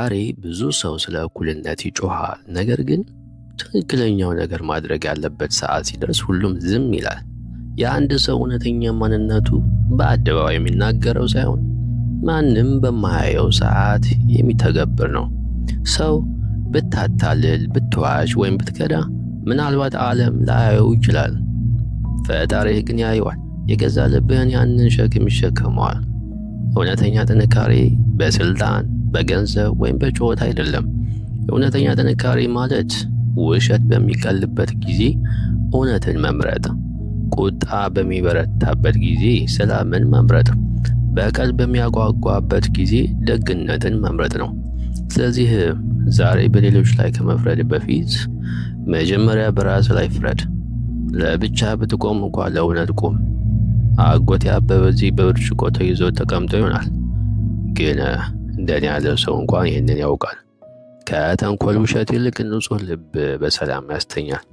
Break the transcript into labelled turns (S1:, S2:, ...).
S1: ዛሬ ብዙ ሰው ስለ እኩልነት ይጮሃል፣ ነገር ግን ትክክለኛው ነገር ማድረግ ያለበት ሰዓት ሲደርስ ሁሉም ዝም ይላል። የአንድ ሰው እውነተኛ ማንነቱ በአደባባይ የሚናገረው ሳይሆን ማንም በማያየው ሰዓት የሚተገብር ነው። ሰው ብታታልል፣ ብትዋሽ ወይም ብትከዳ ምናልባት ዓለም ላያየው ይችላል። ፈጣሪህ ግን ያየዋል። የገዛ ልብህን ያንን ሸክም ይሸከመዋል። እውነተኛ ጥንካሬ በስልጣን፣ በገንዘብ ወይም በጩኸት አይደለም። እውነተኛ ጥንካሬ ማለት ውሸት በሚቀልበት ጊዜ እውነትን መምረጥ፣ ቁጣ በሚበረታበት ጊዜ ሰላምን መምረጥ፣ በቀል በሚያጓጓበት ጊዜ ደግነትን መምረጥ ነው። ስለዚህ ዛሬ በሌሎች ላይ ከመፍረድ በፊት መጀመሪያ በራስ ላይ ፍረድ። ለብቻ ብትቆም እንኳ ለእውነት ቁም። አጎቴ አበበ እዚህ በብርጭቆ ተይዞ ተቀምጦ ይሆናል፣ ግን እንደኔ ያለ ሰው እንኳን ይህንን ያውቃል። ከተንኮል ውሸት ይልቅ ንጹሕ ልብ በሰላም ያስተኛል።